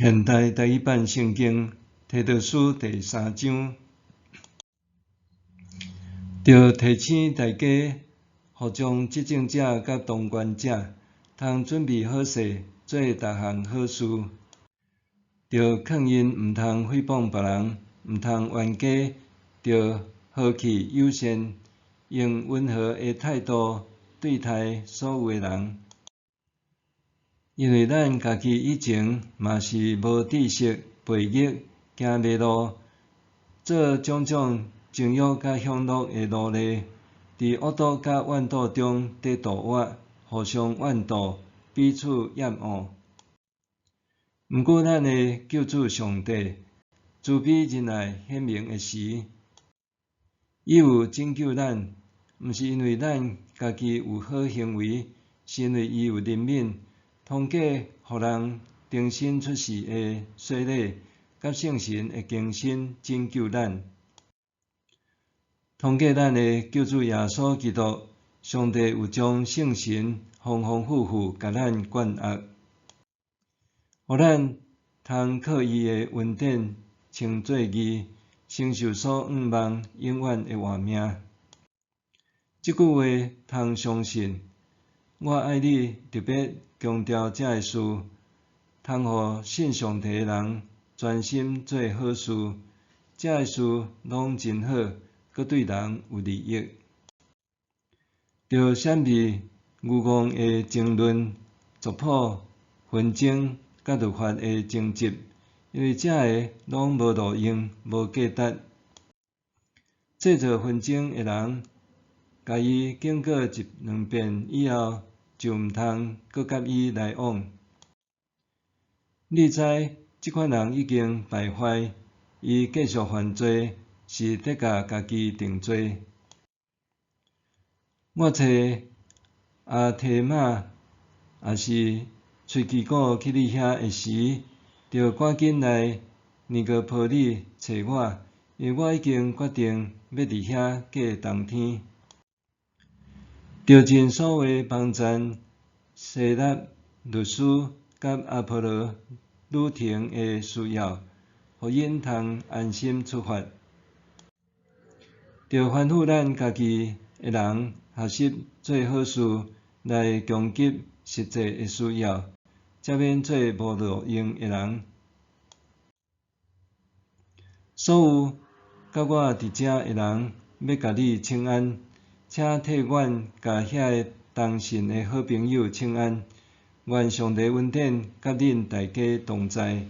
現代台語版聖經提多書第三章，著提醒大家，服從執政者佮當權者，通準備好勢，做逐項好事。著勸𪜶毋通誹謗別人，毋通冤家，著和氣友善，用溫和的態度對待所有的人。因為咱家己以前嘛是無知識、悖逆、行迷路，做種種情欲佮享樂的奴隸，佇惡毒佮怨妒中佇度活，互相怨妒，彼此厭惡。毋過咱的救主上帝慈悲仁愛顯明的時，伊有拯救咱，毋是因為咱家己有好行為，是因為伊有憐憫。通過予人重新出世的洗禮，佮聖神的更新拯救咱。通過咱的救主耶穌基督，上帝有將聖神豐豐富富共咱灌壓，予咱通靠伊的恩典稱做義，承受所向望永遠的活命。這句話通相信，我愛你特別強調這个事，通予信上帝的人專心做好事，這个事攏真好，閣對人有利益。著閃避愚戇的爭論、族譜紛爭、佮律法的爭執，因為這个攏無路用、無價值。製造紛爭的人，共伊警告一兩遍以後，就毋通閣佮伊來往。你知這款人已經敗壞，伊繼續犯罪，是佇共家己定罪。我揣阿提馬抑是崔基古去你遐的時，著趕緊來尼哥波里揣我，因為我已經決定欲佇遐過冬天。著盡所有幫贊西納律師佮阿波羅旅程的需要，予𪜶通安心出發。著吩咐咱家己的人學習做好事，來供給實際的需要，才免做無路用的人。所有佮我佇遮的人，欲共你請安，請替阮共遐个同信的好朋友請安。願上帝恩典佮恁大家同在。